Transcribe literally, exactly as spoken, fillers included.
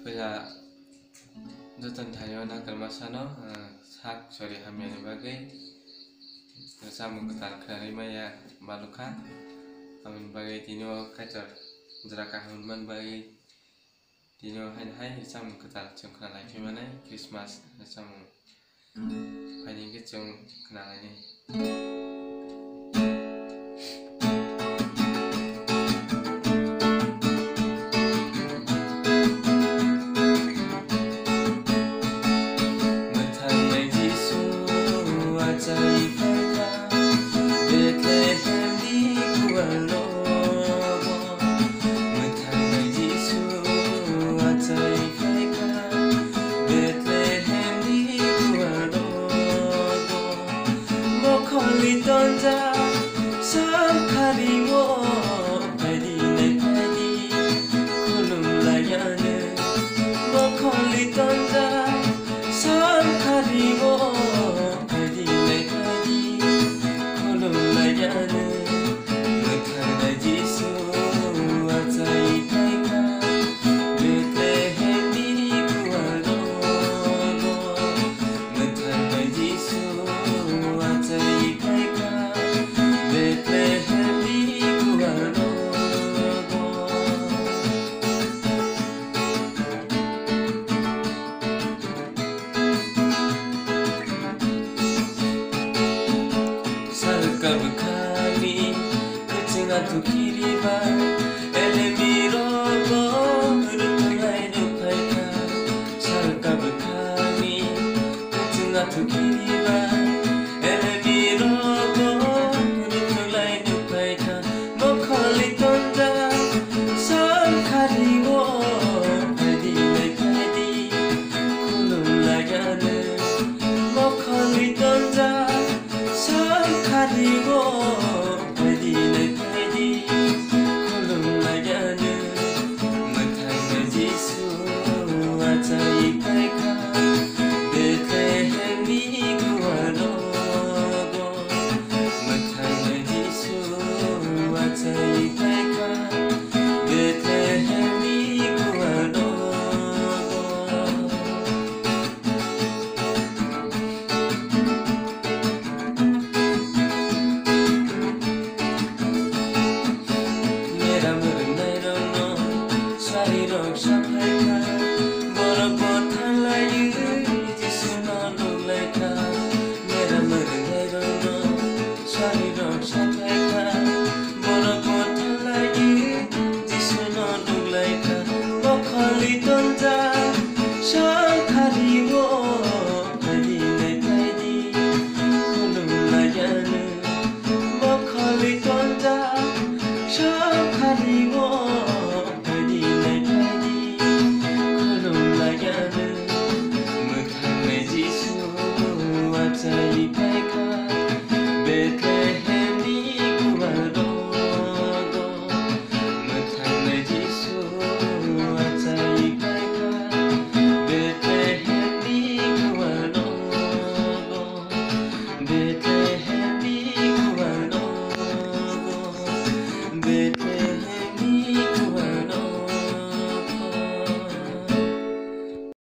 Puila joto ni thani o nangkukma sano, ah, sak sori hamyani bagwi rwchapmung kwtal khnarwi maya balukha. Aboni bagwi tini o Kaitor jora kaham man bagwi tini o haino hai rwchapmung kwtal chwng khna lai phi mani Christmas rwchapmung. Phaini hwnkhe chwng khna lainai. Mwthangwi Jisu achai phaikha Bethlehem ni gual rogo. Mwthangwi Jisu achai phaikha Bethlehem ni gual rogo. Mokholi tonjak samkhari o phaidi nai phaidi khulum laiya no. Mokholi tonjak samkhari o phaidi nai phaidi khulum laiya no. Mwthangwi Jisu achai phaikha Bethlehem ni gual rogo. Mwthangwi Jisu achai phaikha Bethlehem ni gual rogo. Sal kabkhani kwchwng athukhiri ba elemi rogo rwtwlai rwphaikha. Sal kabkhani kwchwng athukhiri ba elemi rogo rwtwlai rwphaikha. Mokholi tonjak samkhari o phaidi nai phaidi khulum laiya no. Mokholi tonjak samkhari o phaidi nai phaidi khulum laiya no. Mwthangwi Jisu achai phaikha Bethlehem ni gual rogo. Mwthangwi Jisu achai phaikha Bethlehem ni gual rogo. Mera mwrwngnairokno sarirok saphaikha, borok bo thanglaiwi Jisuno nukhlaikha. Mera mwrwngnairokno sarirok saphaikha, borok bo thanglaiwi Jisuno nukhlaikha. Mokholi tonjak samkhari o phaidi nai phaidi khulum laiya no. Mokholi tonjak samkhari o phaidi nai phaidi khulum laiya no. Mwthangwi Jisu achai phaikha Bethlehem